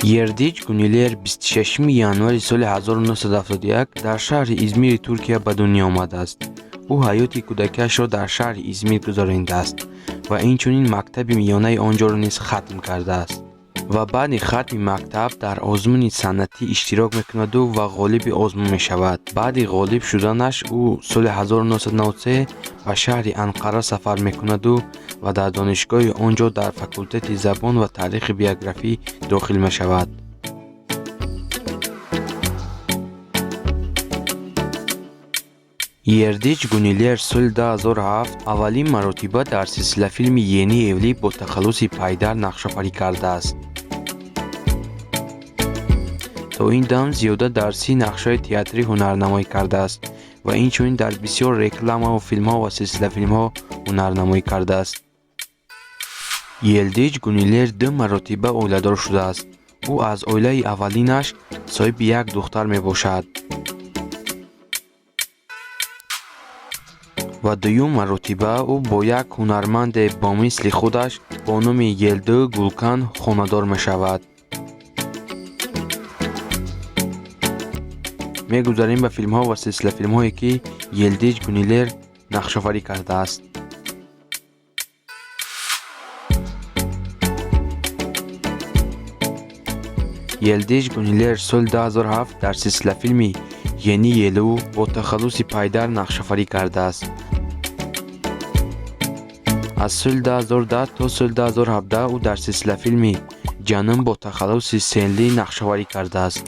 Ердич Гунилер 26 январи соли 1971 дар шаҳри Измири Туркия ба дунё омадааст. Ӯ ҳаёти кӯдакиашро дар шаҳри Измир гузаронидааст ва инчунин мактаби миёнаи он ҷоро низ хатм кардааст. Ва баъди хатми мактаб дар озмуни санъатӣ иштирок мекунаду ва ғолиби озмун мешавад. Баъди ғолиб шуданаш ӯ соли 1993 ба шаҳри Анқара сафар мекунаду ва дар донишгоҳи он ҷо дар факултети забон ва таърихи биографӣ дохил мешавад. Ердич Гунилер соли 2007 аввалин маротиба дар силсилафилми Ени Евлӣ бо тахаллуси Пайдар нақшофарӣ кардааст. То ин дам зиёда дар 30 нақшҳои театрӣ ҳунарнамоӣ кардааст ва инчунин дар бисёр рекламаву филмҳо ва силсилафилмҳо ҳунарнамоӣ кардааст. Елдич Гунилер ду маротиба оиладор шудааст. Ӯ аз оилаи аввалинаш соҳиби як духтар мебошад ва дуюм маротиба ӯ бо як ҳунарманде бо мисли худаш бо номи Елду Гулкан хонадор мешавад. Мегузарем ба филмҳо ва силсилафилмҳое, ки Елдич Гунилер нақшофарӣ кардааст. Елдич Гунилер соли 2007 дар силсилафилми Ени Елу бо тахаллуси Пайдар нақшофарӣ кардааст. Аз соли 2010 то соли 2017 ӯ дар силсилафилми Ҷанум бо тахаллуси Сенли нақшофарӣ кардааст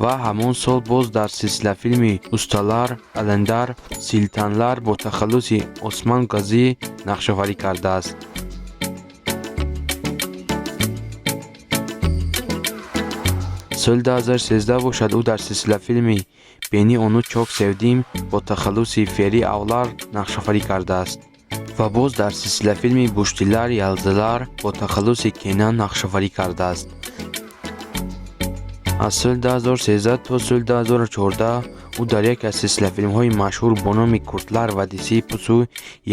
ва ҳамон сол боз дар силсилафилми Усталар Алендар Силтанлар бо тахаллуси Осман Газӣ нақшофарӣ кардааст. Соли 2013 бошад, ӯ дар силсилафилми Бени ону чок севдим бо тахаллуси Фери Авлар нақшофарӣ кардааст ва боз дар силсилафилми Буштилар Ялзилар бо тахаллуси Кенан нақшофарӣ кардааст. Аз соли 2013 то соли 2014 ӯ дар яке аз силсилафилмҳои машҳур бо номи Куртлар Вадисии Пусу,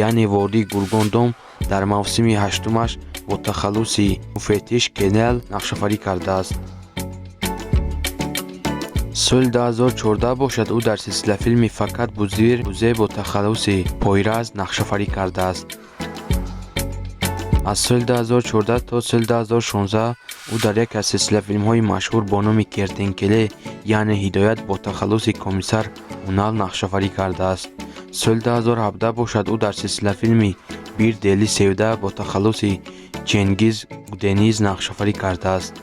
яъне Водии Гургондом, дар мавсими ҳаштумаш бо тахаллуси Муфеттиш Кенел нақшофарӣ кардааст. Соли 2014 бошад, ӯ дар силсилафилми Факат Бузир Бузе бо тахаллуси Пойраз нақшофарӣ кардааст. Аз соли 2014 то соли 2016 ӯ дар яке аз силсилафилмҳои машҳур бо номи Кертенкеле, яъне Ҳидоят, бо тахаллуси комиссар Унал нақшофарӣ кардааст. Соли 2017 бошад, ӯ дар силсилафилми Бир Дели Севда бо тахаллуси Ченгиз Гудениз нақшофарӣ кардааст.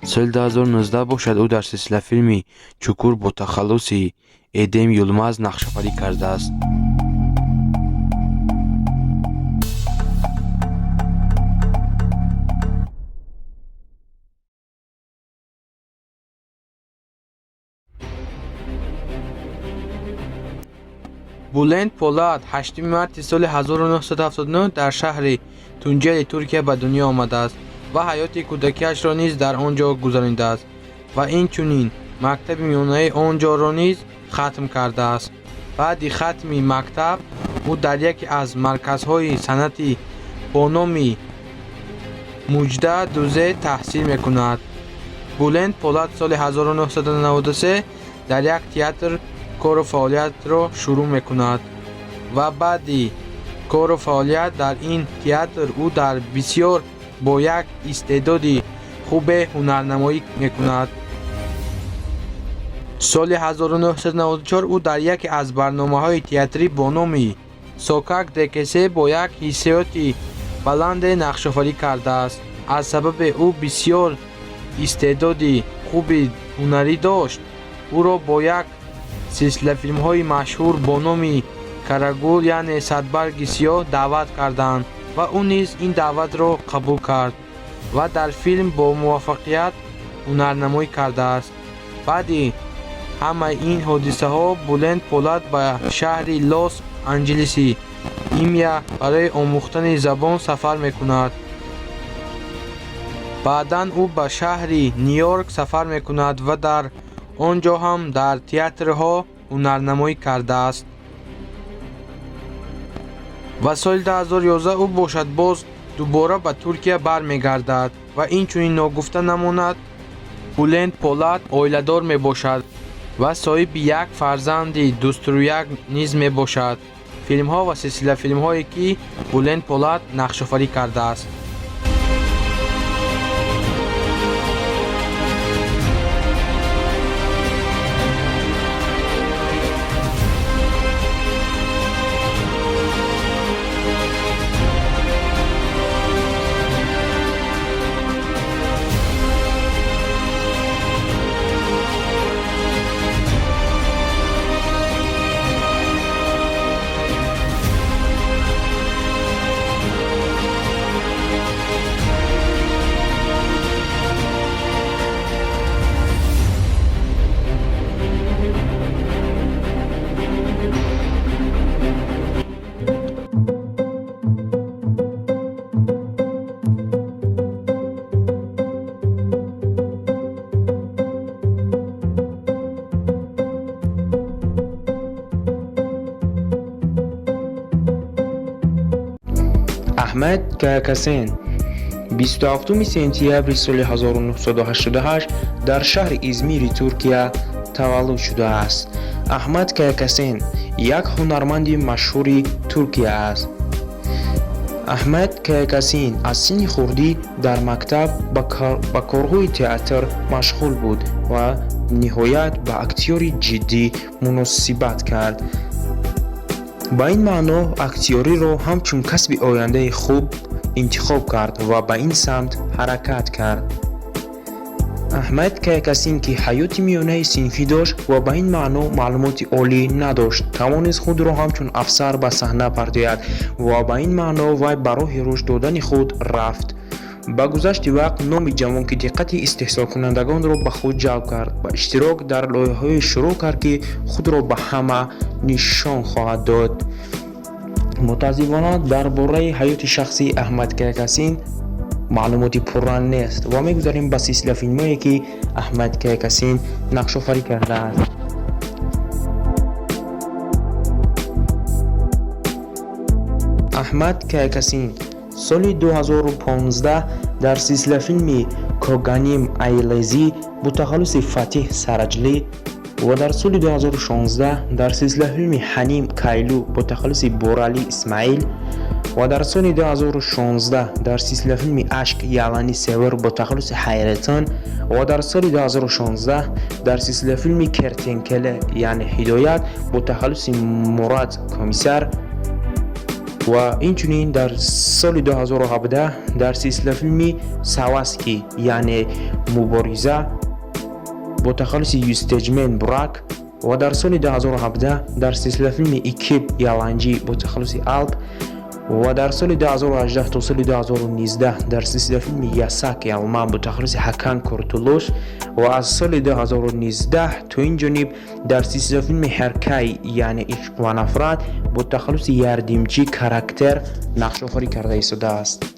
Соли 2019 бошад, ӯ дар силсилафилми Чукур бо тахаллуси Эдем Юлмаз нақшофарӣ кардааст. Булент Полат 8 марти соли 1979 дар шаҳри Тунҷели Туркия ба дунё омадааст ва ҳаёти кӯдакиашро низ дар он ҷо гузаронидааст ва инчунин мактаби миёнаи он ҷоро низ хатм кардааст. Баъди хатми мактаб ӯ дар яке аз марказҳои санъатӣ бо номи Муҷда Дузе таҳсил мекунад. Булент Полат соли 1993 дар як театр кору фаъолиятро шурӯъ мекунад ва баъди кору фаъолият дар ин театр ӯ дар бисёр бо як истеъдоди хубе ҳунарнамоӣ мекунад. Соли 1994 ӯ дар яке аз барномаҳои театрӣ бо номи Сокак Дкс бо як ҳиссиёти баланде нақшофарӣ кардааст. Аз сабабе ӯ бисёр истеъдоди хуби ҳунарӣ дошт, ӯро бо як силсилафилмҳои машҳур бо номи Карагул, яъне Садбарги сиёҳ, даъват карданд ва ӯ низ ин даъватро қабул кард ва дар филм бо муваффақият ҳунарнамоӣ кардааст. Баъди ҳамаи ин ҳодисаҳо Булент Полат ба шаҳри Лос Анҷелеси ИМЯ барои омӯхтани забон сафар мекунад. Баъдан ӯ ба шаҳри Ню-Йорк сафар мекунад ва дар он ҷо ҳам дар театрҳо ҳунарнамоӣ кардааст. Ва соли 2011 ӯ бошад, боз дубора ба Туркия бармегардад ва инчунин ногуфта намонад. Булент Полат оиладор мебошад ва соҳиби як фарзанди дустрӯяк низ мебошад. Филмҳо ва силсилафилмҳое ки Булент Полат нақшофарӣ кардааст. Аҳмад Каякасен 27 сентябри соли 1988 дар шаҳри Измири Туркия таваллуд шудааст. Аҳмад Каякасен як ҳунарманди машҳури Туркия аст. Аҳмад Каякасин аз синни хурдӣ дар мактаб ба корҳои театр машғул буд ва ниҳоят ба актёри ҷиддӣ муносибат кард. Ба ин маъно актёриро ҳамчун касби ояндаи хуб интихоб кард ва ба ин самт ҳаракат кард. Аҳмад Каякасин, ки ҳаёти миёнаи синфӣ дошт ва ба ин маъно маълумоти олӣ надошт, тавонист худро ҳамчун афсар ба саҳна партояд ва ба ин маъно вай ба роҳи рушд додани худ рафт. Ба гузашти вақт номи ҷавон, ки диққати истеҳсолкунандагонро ба худ ҷалб кард, ба иштирок дар лоиҳаҳое шурӯъ кард, ки худро ба ҳама нишон хоҳад дод. Мутаассифона, дар бораи ҳаёти шахсии Аҳмад Каякасин маълумоти пурра нест ва мегузарем ба силсилафилмҳое, ки Аҳмад Каякасин нақшофарӣ кардааст. Аҳмад Каякасин соли 2015 дар силсилафилми Коганим Айлези бо тахаллуси Фатиҳ Сараҷлӣ ва дар соли 2016 дар силсилафилми Ҳаним Кайлу бо тахаллуси Борали Исмаил ва дар соли 2016 дар силсилафилми Ашк Ялани Север бо тахаллуси Ҳайратон ва дар соли 2016 дар силсилафилми Кертенкеле, яъне Ҳидоят, бо тахаллуси Мурад Комиссар ва инчунин дар соли 2017 дар силсилафилми Саваски, яъне Мубориза, бо тахаллуси Юстеҷмен Бурак ва дар соли 2017 дар силсилафилми Икиб Яланҷӣ бо тахаллуси Алп ва дар соли 2018 то соли 2019 дар силсилафилми Ясак Ялман бо тахаллуси Ҳакан Куртулуш ва аз соли 2019 то ин ҷониб дар силсилафилми Ҳеркай, яъне Ишқ ва нафрат, бо тахаллуси Ярдимчӣ Карактер нақшофарӣ карда истодааст.